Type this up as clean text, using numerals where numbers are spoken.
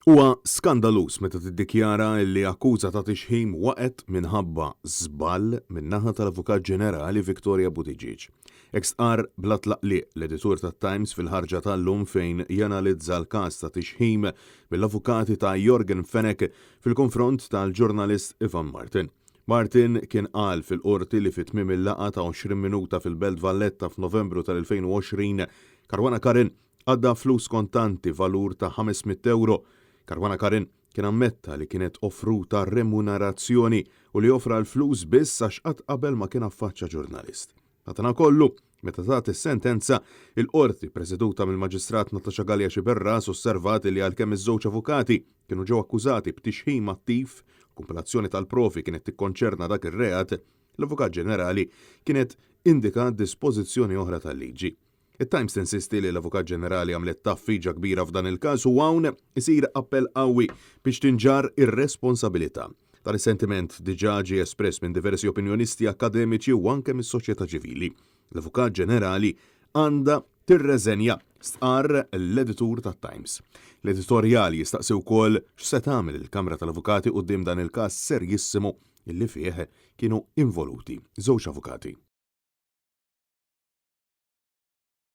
Huwa skandaluż meta tiddikjara li akkuża ta' tixħim waqgħet minħabba żball min-naħa tal-Avukat Ġenerali Victoria Buttigieg. Hekk stqarr bla tlaqliq l-editur tat-Times fil-ħarġa tal-lum fejn janalizza l-każ ta' tixħim mill-avukati ta' Yorgen Fenech fil-konfront tal-ġurnalist Ivan Martin. Martin kien qal fil-Qorti li fi tmiem il-laqgħa ta' 20 minuta fil-Belt Valletta f'Novembru tal-2020, Caruana Curran Għadda flus kontanti valur ta' 500 ewro. Caruana Karin kien ammetta li kienet offruta remunerazzjoni u li offra l-flus biss għax qatt qabel ma kien affaċċa ġurnalist. Madankollu, meta tat is-sentenza, il-Qorti preseduta mill-Maġistrat Natasha Galea Sciberras osservat li għalkemm iż-żewġ avukati kienu ġew akkużati b'tixħim attiv, kumpilazzjoni tal-provi kienet tikkonċerna dak ir-reat, l-Avukat Ġenerali kienet indikat dispożizzjoni oħra tal-liġi. It-Times tinsisti li l-Avukat Ġenerali għamlet tgħaffiġa kbira f'dan il-każ u hawn isir appell qawwi biex tinġarr ir-responsabilità. Dan is-sentiment diġà ġie espress minn diversi opinjonisti akkademiċi u anke mis-soċjetà ċivili. L-Avukat Ġenerali għandha tirreżenja, stqarr l-editur tat-Times. L-editorjal jistaqsi wkoll x'se tagħmel il-Kamra tal-Avukati quddiem dan il-każ serjissimu li fih kienu involuti żewġ avukati.